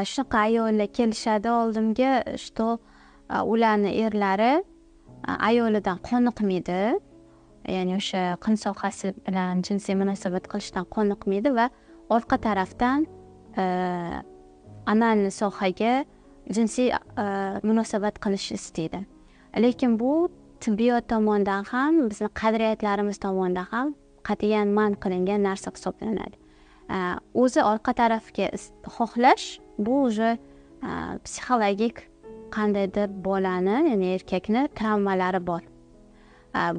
Shunaqa ayollar kelishadi oldimga, что ularni erlari ayolidan qoniqmaydi, ya'ni o'sha qin sohasi bilan jinsiy munosabat qilishdan qoniqmaydi va orqa tarafdan анальный sohaga jinsiy munosabat qilishni istaydi. Lekin bu tibbiyot tomonidan ham, bizni qadriyatlarimiz tomonidan ham qat'iyan man qilingan narsa hisoblanadi. O'zi orqa tarafga xohlash bu уже psixologik qandaydir bolani, ya'ni erkakni travmalari bor.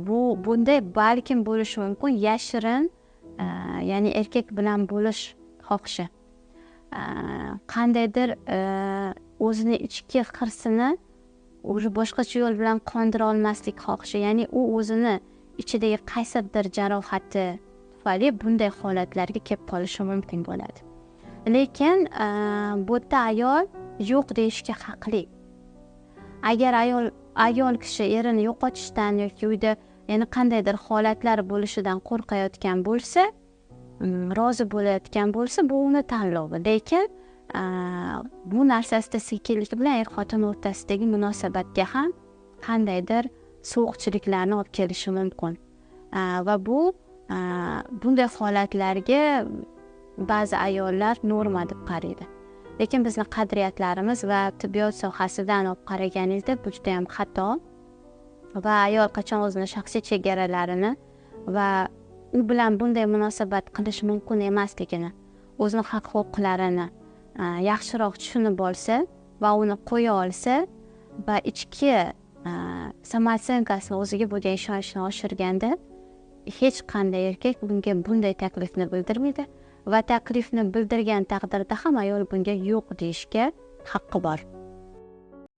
Bu bunday balkim bo'lishi mumkin yashirin, ya'ni erkak bilan bo'lish xohishi. Qandaydir o'zini ichki hirsini уже boshqacha yo'l bilan qondira olmaslik xohishi, ya'ni u o'zini ichidagi qaysidir jarohati tufayli bunday holatlarga kelib qolishi mumkin bo'ladi. Lekin bu yerda ayol yo'q deyishga haqli. Agar ayol kishi erini yo'qotishdan yoki uyda ya'ni qandaydir holatlar bo'lishidan qo'rqayotgan bo'lsa, rozi bo'layotgan bo'lsa, bu uni tanlovi. Lekin bu narsasida sekinlik bilan er-xotin o'rtasidagi munosabatga ham qandaydir sovuqchiliklarni olib kelishi mumkin. Va bu bunday holatlarga ba'zi ayollar norma deb qaraydi. Lekin bizni qadriyatlarimiz va tibbiyot sohasidan olib qaraganingizda bu juda ham xato. Va ayol qachon o'zini shaxsiy chegaralarini va u bilan bunday munosabat qilish mumkin emasligini, o'zini haq-huquqlarini yaxshiroq tushunib olsa va uni qo'ya olsa va ichki самооценка sini, o'ziga bo'lgan ishonchini oshirganda hech qanday erkak bunga bunday taklifni bildirmaydi va taklifni bildirgan taqdirda ham ayol bunga yo'q deyishga haqqi bor.